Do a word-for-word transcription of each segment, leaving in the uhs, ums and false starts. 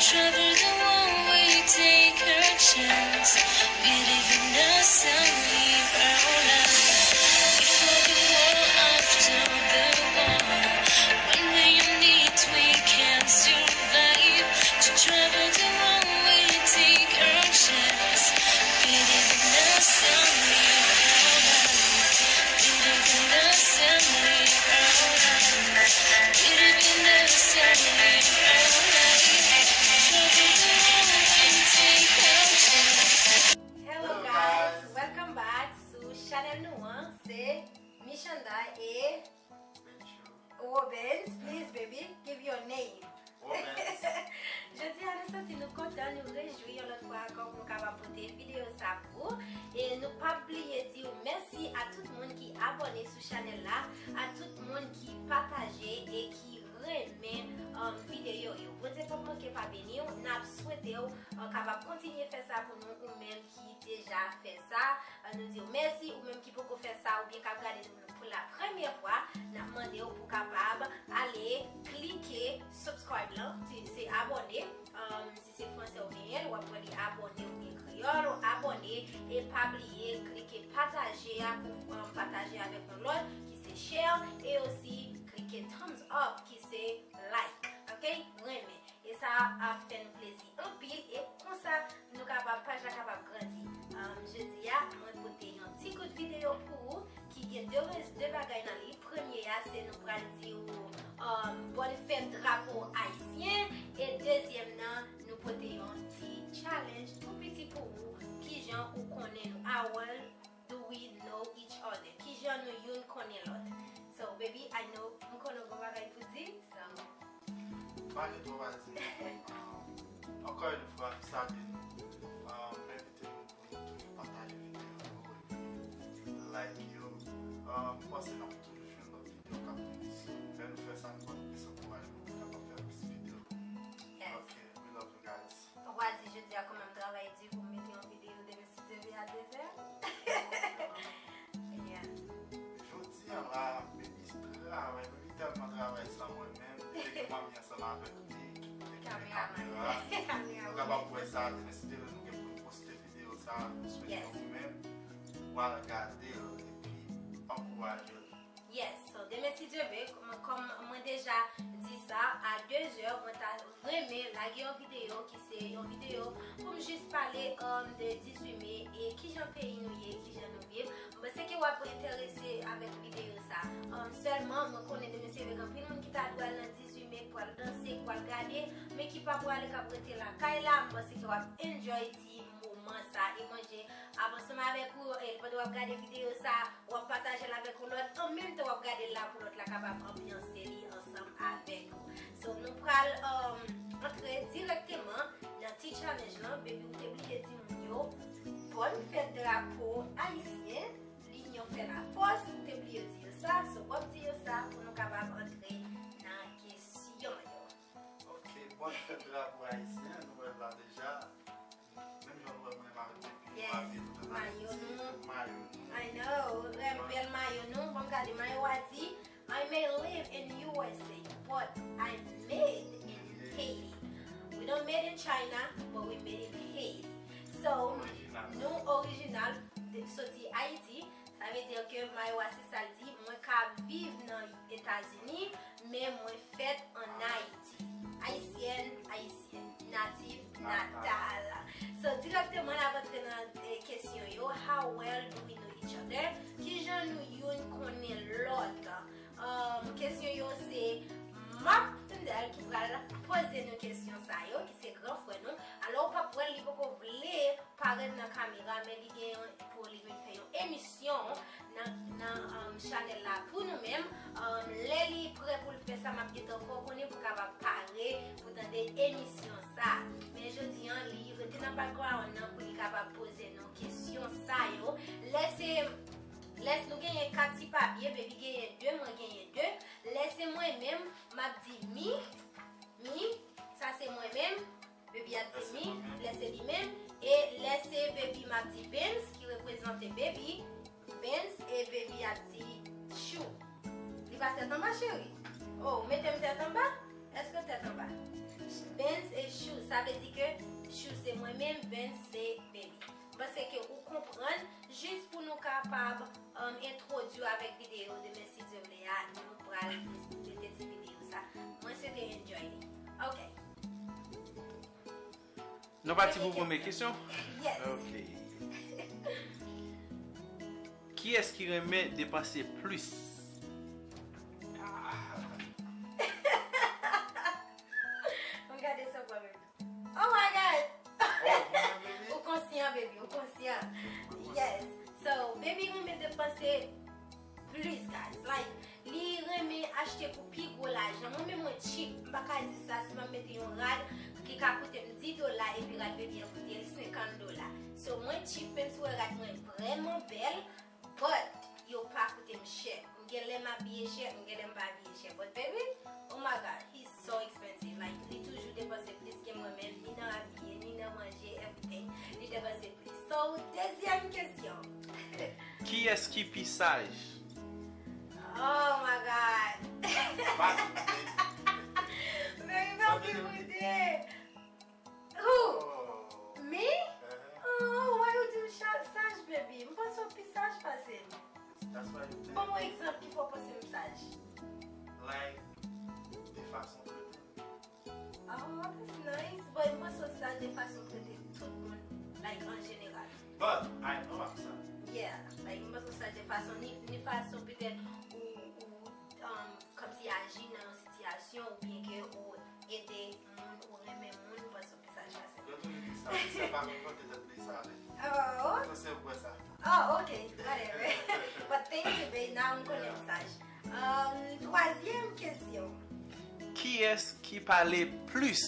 Travel the world, we take our chance. Believe in us and live our life. Before the war, after the war. When we unite, we can survive. To travel the world, we take our chance. Believe in us and live our life. Believe in us and live our life. Believe in us and live our life. Travel the world, we take our chance. Hello guys, welcome back sou chanèl nou an, se Mishanda e Robens. Please baby, give your name. Jodi a nou santi nou kontan, nou rejwi yon lòt fwa ankò pou nou kapab pote videyo sa pou ou. E nou p ap bliye di w mèsi a tout moun ki abòne sou chanèl la, a tout moun ki pataje e ki renmen um, videyo yo. Bondye p ap manke pa beni w, n ap swete w uh, kapab kontinye fè sa pou nou, ou menm ki deja fè sa. Uh, nou di w mèsi, ou menm ki poko fè sa, oubyen k ap gade nou pou la premyè fwa, n ap mande w pou kapab ale klike subscribe lan, se abòne. Um, si se fransè ou genyen l, w ap wè li abòne oubyen kreyòl, abòne. E pa bliye klike pataje a pou um, pataje avèk yon lòt ki se share, e osi klike thumbs up ki se like, ok? Renmen. E sa ap fè nou plezi anpil e konsa nou kapab, paj la kapab grandi. Um, jodi a, mwen pote yon ti kout videyo pou ou ki gen de, rez- de bagay nan li. Premye a, se nou pral di ou um, bòn fèt drapo ayisyen. E dezyèm nan, nou pote yon ti challenge tou piti pou ou. Kijan ou konnen nou? How well do we know each other? Kijan nou youn konnen lòt? So, baby, I know, m konnen w gon bagay pou di. So, pa gen twò pa di. Um, ankò yon fwa, m salye nou. Um, m envite nou pou nou toujou pataje videyo yo, epi like yo. Um, m panse n ap toujou jwenn lòt videyo k ap vini. So, lè nou fè sa, nou ba nou plis ankourajman pou nou kapab fè plis videyo. Yes. Ok, we love you guys. Ou pa di jodi a kòman m travay di pou m mete yon videyo demen si Dye vle a de zè. Yeah. Jodi a la, baby travay, baby tèlman travay san mwen menm, li te gen manmi ansanm avèk li, li te gen kamera. Kameraman. Nou kapab wè sa, demen si Dye vle nou gen pou nou poste videyo sa, nou swete ou menm w al gade l epi ankouraje l. Yes, so demen si Dye vle, kòm, kòm mwen deja di sa, a de zè, mwen ta renmen lage yon videyo ki se yon videyo pou m jis pale um, de dizuit me e kijan peyi nou ye, kijan nou viv. Mwen panse ke w ap enterese avèk videyo sa. Um, sèlman, mwen konnen demen si Dye vle gen anpil moun ki ta dwe al nan dizuit me, k pral danse, k pral gade, men ki pa prale, k ap rete lakay la. Mwen panse ke w ap enjoy ti moman sa e manje ap ansanm avèk ou, e pandan w ap gade videyo sa, w ap pataje l avèk yon lòt, an menm tan w ap gade l la pou lòt la kapab anbyanse li ansanm avèk ou. So, nou pral um, antre dirèkteman nan ti challenge lan. Baby, ou te bliye di moun yo, bòn fèt drapo ayisyen, linyon fè lafòs, ou te bliye di yo sa, so w ap di yo sa pou nou kapab antre nan kesyon yo. Ok, bòn fèt drapo ayisyen, nou wè l la deja. Menm jan nou wè mwen menm avèk depi nou Yes, mayo nou. Mayo nou. I know, rèv bèl mayo nou. Bon, gade, mayo a di, I may live in U S A, but I made in Haiti. We don't made in China, but we made in Haiti. So, nou orijinal de, soti Ayiti. Sa vle di ke mayo a se sa l di, mwen ka viv nan Etazini, men mwen fèt an Ayiti. Ayisyèn, ayisyèn, natif natal. So, dirèkteman n ap antre nan eh, kesyon yo. How well do we know each other? Kijan nou youn konnen lòt? Um, kesyon yo se Mark Findel ki pral poze nou kesyon sa yo, ki se gran frè nou. Alò, ou p ap wè l, li poko vle parèt nan kamera, men li gen yon, pou li vin fè yon emisyon nan, nan um, chanèl la pou nou menm. Um, lè li prè pou l fè sa, m ap gentan fè w konnen pou w kapab pare pou tande emisyon sa. Men jodi an, li rete nan background nan pou li kapab poze nou kesyon sa yo. Lè se, lè nou genyen kat ti papye, Baby genyen de, mwen genyen de. Lè se mwen menm, m ap di mi, mi, sa se mwen menm. Baby ap di mi, lè se li menm. E lè se Baby, m ap di Benz, ki reprezante Baby, Benz, e Baby ap di Chou. Li pa tèt anba, cheri? Oh, ou mete m tèt anba? Èske w tèt anba? Benz e Chou, Sa vle di ke Chou se mwen menm, Vince se Baby. M panse ke ou konprann, jis pou nou kapab um, entwodui avèk videyo demen si Dye vle a, nou pral mete ti videyo sa. Mwen swete enjoy li. Ok. Nou pati pou premye kesyon? Yes. Ok. Kiyès ki renmen depanse plis? Mwen gade sa pwoblèm. Oh my god! Oh, mwen, baby. Ou konsyan, baby, ou konsyan. Yes. So, baby renmen depanse plis, guys. Like, li renmen achte pou pi gwo lajan. Mwen menm mwen cheap, m pa ka di sa si m ap mete yon rad ki ka koute m dis dola epi rad baby an koute l senkant dola. So, mwen cheap, menm si w wè rad mwen vrèman bèl, but yo pa koute m chè. M gen lè m abiye chè, m gen lè m pa abiye chè. But baby, oh my god, he's so expensive. Like, li toujou depanse plis ke mwen menm, ni nan abiye, ni nan manje, everything. Li depanse plis. So, dezyèm kesyon. Kiyès ki pi saj? Oh my god. Pa kite. Baby, pa fi boude. Who? Me? Oh, why you do saj, baby? M panse w pi saj pase m. That's why you Ban m yon egzanp ki fè w panse m saj. Like, de fason trete. Oh, that's nice. But m panse w saj de fason trete tout moun, like, an jeneral. But, I know I'm sorry. Yeah, like, m panse w saj de fason, ni, ni fason petèt ou, ou, um, kòmsi aji nan yon sitiyasyon oubyen ke ou ede moun, ou renmen moun, m panse w pi saj pase m. Yo toujou di sa, se pa konprann tèt li sa ale. Oh, Sa se vre sa. oh, ok, whatever. But thank you, babe. Now m konnen m saj. Um, twazyèm kesyon. Kiyès ki pale plis?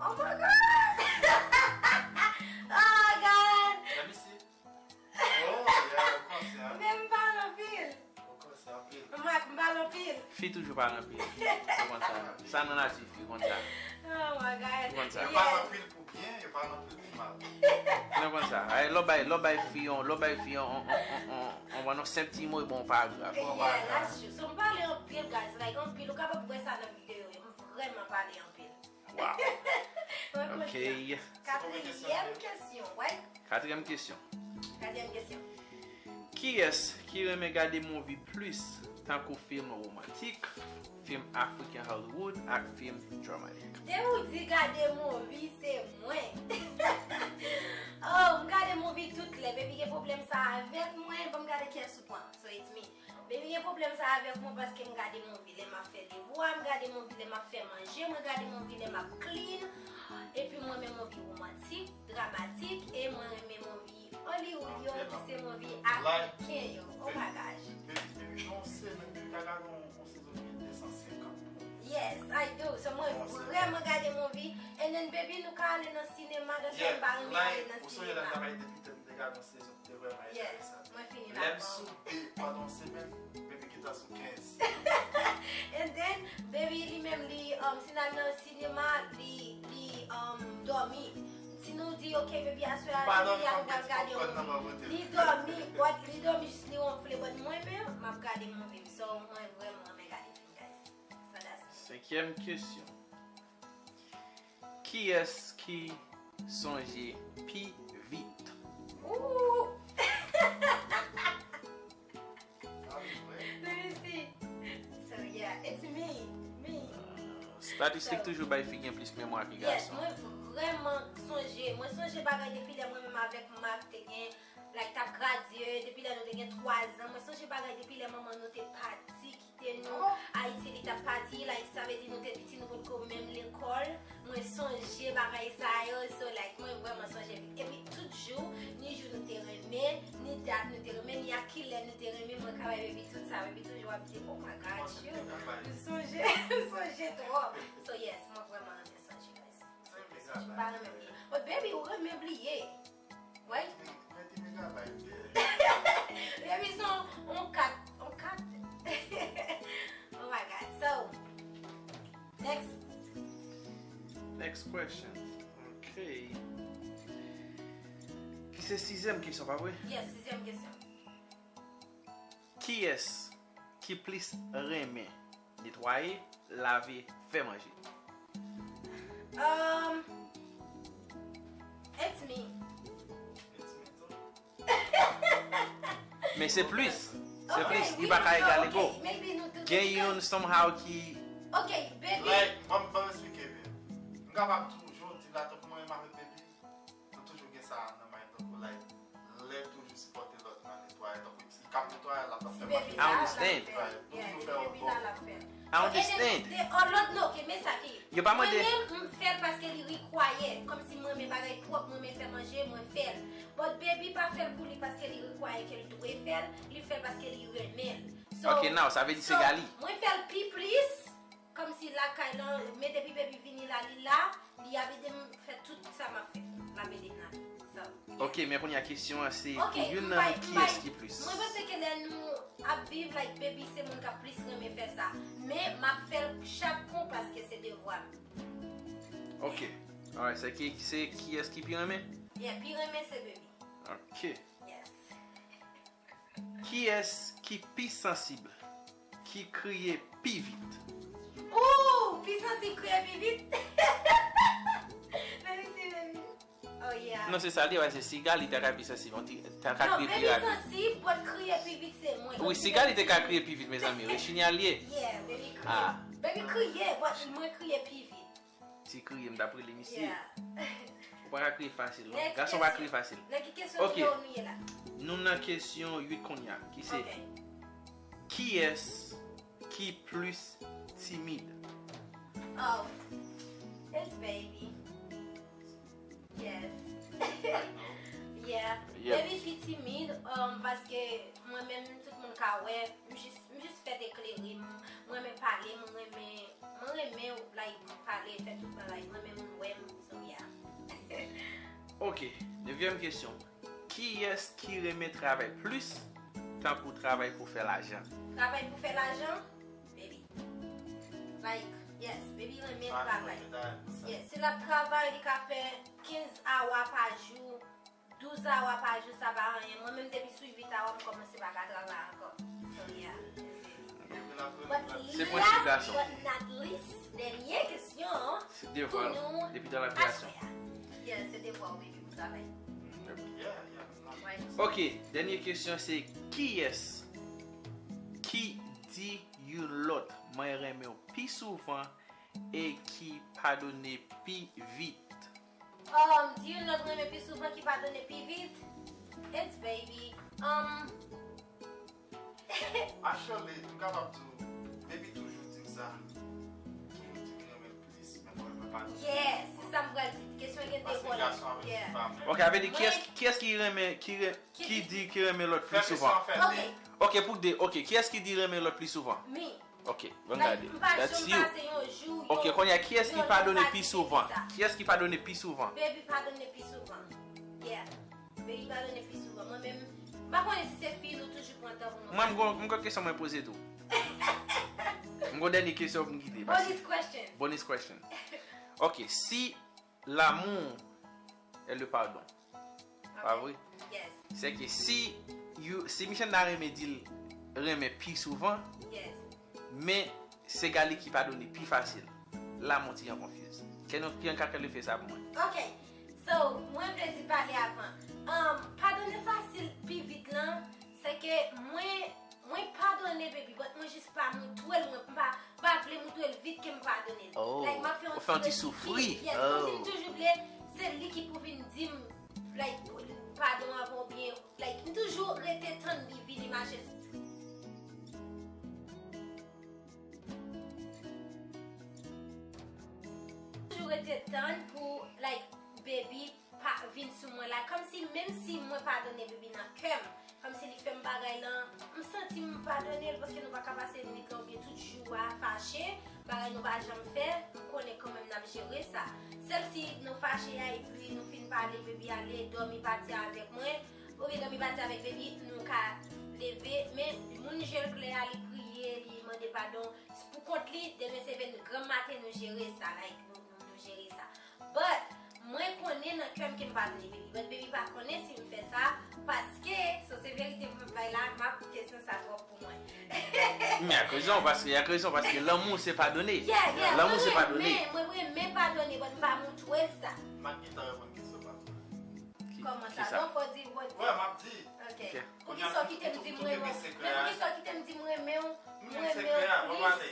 Oh my god! Oh god! Let me see. Oh, yeah, ou konsyan. Men m pale anpil. Ou konsyan anpil. M m pale anpil. Fi toujou pale anpil. Ou konn sa. Sa nan nati fi, ou konn sa. Oh my god. Ou konn sa. Yo pa Yes. anpil pou byen, yo pa anpil pou mal. Ou konn sa. Ay, lè w bay, lè w bay fi yon, lè w bay fi yon, on, on, on, on, on, on senp ti mo, bon, pa grav. Yeah, that's true. So m pale anpil, guys. Like, anpil. Ou kapab wè sa nan videyo yo. M vrèman pale anpil. Wow. Mwen Ok. konsyan. Katriyèm kesyon, right? Katriyèm kesyon. Katriyèm kesyon. Kiyès ki renmen gade movie plis, tankou fim womantik, fim African Hollywood ak fim dramatic? Depi w di gade movie, se mwen. Oh, m gade movie tout lè. Baby gen pwoblèm sa avèk mwen, ban m gade kiyès ou pran. So it's me. Baby gen pwoblèm sa avèk mwen paske m gade movie lè m ap fè devwa, m gade movie lè m ap fè manje, mwen gade movie lè m ap clean. Epi mwen renmen movie womantik, dramatik, e mwen renmen movie Hollywood yo, ki se movie afriken yo. Oh my gosh. Baby, baby, non, se menm, baby, ka gade yon yon sezon de san senkant. Yes, I do. So mwen vrèman gade movie. And then, baby, nou ka ale nan sinema, dan sa m pa renmen ale nan sinema. Te gade yon sezon ki te vrèman enteresan. Mwen fini Lè m la. soupe pandan yon semèn, baby gentan sou kenz. And then, baby li menm li, um, si n al nan sinema, li, li, um, dòmi. Si nou di, ok, baby, aswè a, Pa nou dòmi, di a, pa nou pral mete gade popcorn nan yon bò fim. kote. Li dòmi, but li dòmi jis li wonfle, but mwen menm, m ap gade yon fim. So, mwen vrèman renmen gade fim, guys. So, that's it. Senkyèm kesyon. Kiyès ki sonje pi vit? Ooh. Sa vin vre. Let me see. So, yeah, it's me. Me. Statistik toujou bay fi gen plis memwa ki Yes, gason. Mwen vrèman sonje. Mwen sonje bagay depi lè mwen menm avèk Mark te gen, like, t ap gradye, depi lè nou te gen twa zan. Mwen sonje bagay depi lè manman nou te pati, kite nou Ayiti, li t ap pati, like, sa vle di nou te piti, nou potko menm lekòl. Mwen sonje bagay sa yo, so, like, mwen vrèman sonje. Epi tout jou, ni jou nou te renmen, ni dat nou te renmen, ni a kilè nou te renmen, mwen ka bay baby tout sa, baby toujou ap di, oh my god, Chou, m sonje, m sonje twòp. So yes, mwen vrèman renmen sonje, guys. Mwen sonje, m pa renmen bliye. But baby, ou renmen bliye. Right? Mete megabyte dèyè. Baby, se yon kat, yon kat. Oh my god. So, next. Next question. Ok. Ki se sizyèm kesyon, pa vre? Yes, sizyèm kesyon. Kiyès ki plis renmen netwaye, lave, fè manje? Um, Men se plis. Se Ok, plis. wi, Li pa ka wi, egale ok, go. Maybe nou tout Gen depends. Youn somehow ki Ok, baby. Like, ban m ban m eksplike byen. M kapab toujou di la tankou mwen renmen avèk baby. Nou toujou gen sa nan mind tankou like lè toujou sipòte lòt nan netwaye tankou si l k ap netwaye l ap fè Baby mache. la, understand. l ap fè. Nou Yeah, toujou si fè yon baby bon. La, l ap fè. I understand. E, e, oh, lòt non, ok, men sa ki. Yo pa mande. Mwen menm, m fè l paske li require. Kòmsi mwen renmen bagay pwòp, mwen renmen fè manje, mwen fè l. But baby pa fè l pou li paske li require ke l dwe fè l, li fè l paske li renmen l. So, Ok, now, sa vle di se so, Gali. Mwen fè l pi plis, kòmsi lakay lan, men depi baby vini la, li la, li ap ede m fè tout sa m ap fè. L ap ede m nan. So, yeah. Ok, men kounye a kesyon an se Ok, pou youn m nan bay- nou, m ki bay- yès ki plis? Mwen panse ke lè nou ap viv, like, baby se moun k ap plis renmen fè sa. Men m ap fè l chak kou paske se devwa m. Ok. Alright, se ki, se ki yès ki pi renmen? Yeah, pi renmen se baby. Ok. Yes. Ki yès ki pi sansib? Ki kriye pi vit? Ooh, pi sansib kriye pi vit. Baby si baby. Oh yeah. Non, se sa l ye, se si Gali ta ka pi sansib, on ti, ta ka Non, kriye pi baby rapid. Sansib, but kriye pi vit se mwen. Wi, si Gali te ka kriye pi vit, mezanmi, wi, chini a l ye. Yeah, baby kriye. Ah. Baby kriye, but mwen kriye pi vit. Ti kriye, m t ap rele misye. Yeah. Ou pa ka kriye fasil, non. Next Gason pa question. Kriye fasil. Nan ki kesyon Ok. nou ye la? Nou nan kesyon uit kounye a, ki se Ok. kiyès ki plis timid? Oh, it's baby. Yes. Yeah. Yep. Baby pi timid, um, paske mwen menm tout moun ka wè, m jis, m jis fèt eklere, m, mwen renmen pale, mwen renmen, mwen renmen, like, pale, fè tout bagay, mwen renmen moun wè m, so yeah. Ok, nevyèm kesyon. Kiyès ki renmen travay plis, tankou travay pou fè lajan? Travay pou fè lajan, baby. Like, yes, baby renmen Sa travay. nou fè sa. Yes, si l ap travay, li ka fè kenz awa pa jou, douz awa pa jou, sa pa anyen. Mwen menm depi sou uit awa, m kòmanse pa ka travay ankò. So, yeah. But Se prensip last gason. But not least, dènye kesyon Se devwa pou nou depi dan la kreyasyon. aswè a. Yeah, se devwa w, baby, pou travay. Yeah, yeah, it's not Right. Ok, dènye kesyon se kiyès ki di youn lòt mwen renmen w pi souvan e ki padone pi vit? Um, di youn lòt mwen renmen pi souvan ki padone pi vit. It's baby. Um, Actually, m kapab di w, baby toujou di m sa. Toujou di m renmen l plis, men mwen, mwen pa di. Yes, se sa m pral di. Kesyon gen de Paske vòlè. gason avèk Yeah. fi pa menm. Ok, avè di kiyès, kiyès ki renmen, ki, re- ki di ki renmen lòt pli souvan? Ok. Ok, pou de, ok, kiyès ki di renmen lòt pli souvan? Mi. Ok, bon Like, gade. M pa That's janm you. Pase yon jou. Ok, kounye a kiyès ki padone pi souvan? Kiyès ki padone pi souvan? Baby padone pi souvan. Yeah. Baby padone pi souvan. Mwen menm, m pa konnen si se fi nou toujou pran tan pou nou. Mwen, m gon, m gon kesyon mwen poze tou. M gon dènye kesyon pou m kite. Bonus question. Bonus question. Ok, si l'amour est le pardon. Pa vre? Yes. Se ke si, you, si Michel ta renmen di l renmen pi souvan, Yes. men se Gali ki padone pi fasil. La, mon ti an konfyiz. Can you, can you clarify sa pou mwen? Ok. So, mwen vle di pale avan. Um, padone fasil pi vit lan, se ke mwen, mwen padone baby, but mwen jis pa moutre l, mwen pa, pa vle moutre l vit ke m padone l. Oh, Like, m ap fè yon ou fè yon ti ti soufri. Yes, kòmsi m Oh. toujou vle, se li ki pou vin di m, like, padon avan oubyen, like, m toujou rete tann li vini mache. Toujou rete tann pou, like, baby pa vin sou mwen la. Kòmsi, menm si mwen padone baby nan kè m, kòmsi li fè m bagay lan, m santi m padone l paske nou pa ka pase nwit lan oubyen tout jou a fache, bagay nou pa janm fè, m konnen kanmenm n ap jere sa. Sèl si nou fache a epi nou fin pale, baby ale, dòmi pati avèk mwen, oubyen dòmi pati avèk baby, nou ka leve, men moun je l klè a, li priye, li mande padon, pou kont li, demen se ven granm maten nou jere sa, like, nou, nou, nou jere sa. But, mwen konnen nan kè m ke m padone baby, but baby pa konnen si m fè sa, paske, so se verite m ap bay la, m ap kesyon sa twòp pou mwen. Men ak rezon, paske, ak rezon, paske lanmou se padone. Yeah, yeah, Lanmou se mwen padone. Renmen, mwen renmen padone, but m pa moutre l sa. M ap gentan reponn kesyon pa tou. Ki- Kòman ki sa? sa? Non, fò di, but Wè, m ap di. Ok. Poukisa w kite m di m renmen w? Men poukisa w kite m di m renmen w? M gen sekrè a, mwen pale.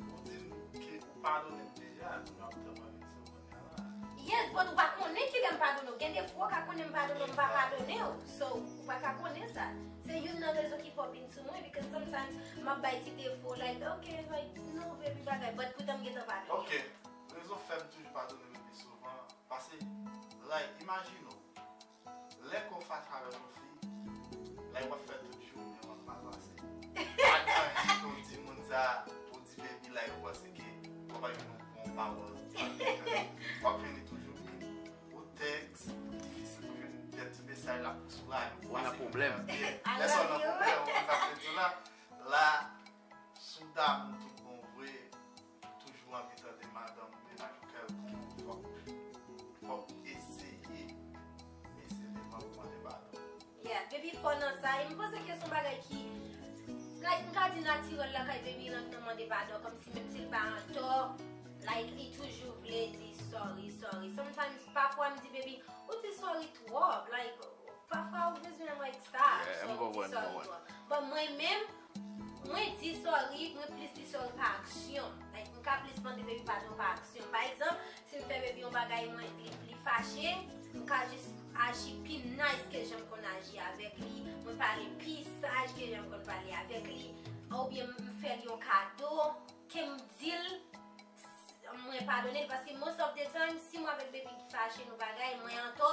Ou di m ke ou padone m deja, nou ap tann mwen vin sou kounye a la. Yes, but ou pa konnen kilè m padone w. Gen de fwa w ka konnen m padone w, m pa padone w. So, ou pa ka konnen sa. Se youn nan rezon ki fè w vin sou mwen, because sometimes m ap bay ti defo, like, ok, like, no, baby, bagay, but poutan m gentan padone w. Ok, rezon fè m toujou padone w pi souvan, pase, like, imajine w, lè ke w fache avèk yon fi, like, w ap fè tout jounen w ap mal pase. Pa gen anyen ke w di moun sa, pou w di baby, like, ou panse ke w ap jwenn yon bon pawòl. W ap jwenn li toujou byen. Ou tèks, difisil pou jwenn dèt ti mesaj la pou soulaje w. Ou nan pwoblèm. Lè sa w nan pwoblèm, ou konn sa m vle di w la. La, si w damou tout bon vre, ou toujou anvi tande madanm ou, mennaj ou kèlkonk, fòk, fòk ou eseye, eseye devan pou mande padon. Yeah, baby fò nan sa. E m panse ke se yon bagay ki, like, m ka di natirèl lakay baby nan, nan mande padon, kòmsi menm si l pa antò, like, li toujou vle di sorry, sorry. Sometimes, pafwa m di baby, ou di sorry twòp, like, pafwa ou bezwen, like, stop, so ou di sorry twòp. But mwen menm, mwen di sorry, mwen plis di sorry pa aksyon. Like, m ka plis mande baby padon pa aksyon. Pa egzanp, si m fè baby yon bagay, mwen, li, li fache, m ka jis aji pi nice ke jan m konn aji avèk li, mwen pale pi saj ke jan m konn pale avèk li, oubyen m fè l yon kado, ke m di l, mwen padone l, paske most of the time, si mwen avèk baby ki fache nou bagay, mwen antò,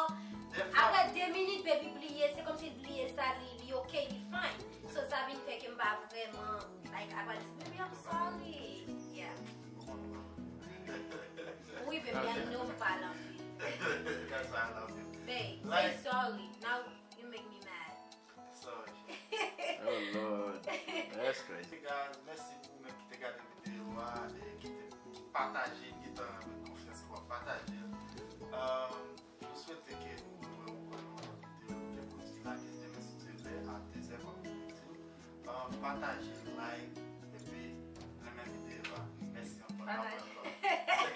apre de minit, baby bliye, se kòmsi l bliye sa, li, li ok, li fine. So, sa vin fè ke m pa vrèman, like, apre l di, baby, I'm sorry. Yeah. Wi, baby, I know m pale anpil. That's why I love you. Babe, say sorry. Now you make me mad. Sorry. Oh Lord. That's crazy. Hey guys, mèsi pou ou menm ki te gade videyo a e ki te ki pataje, ki te renmen konfyans ke w ap pataje. Um, nou swete ke nou wè w ankò nan yon lòt videyo ke pou di lage demen si Dye vle a de zè kòm nou di. Um, pataje, like, epi renmen videyo a. Mèsi ankò. Pataje.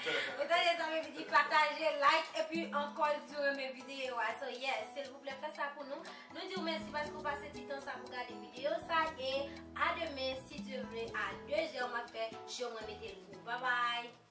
Ou tande sa, baby di pataje, like, epi ankò di renmen videyo a. So, yes, silvouplè, fè sa pou nou. Nou di w mèsi paske w pase ti tan sa pou gade videyo sa. E a demen, si Dye vle, a de zè, m ap fè show, mwen mete l pou ou. Bye bye!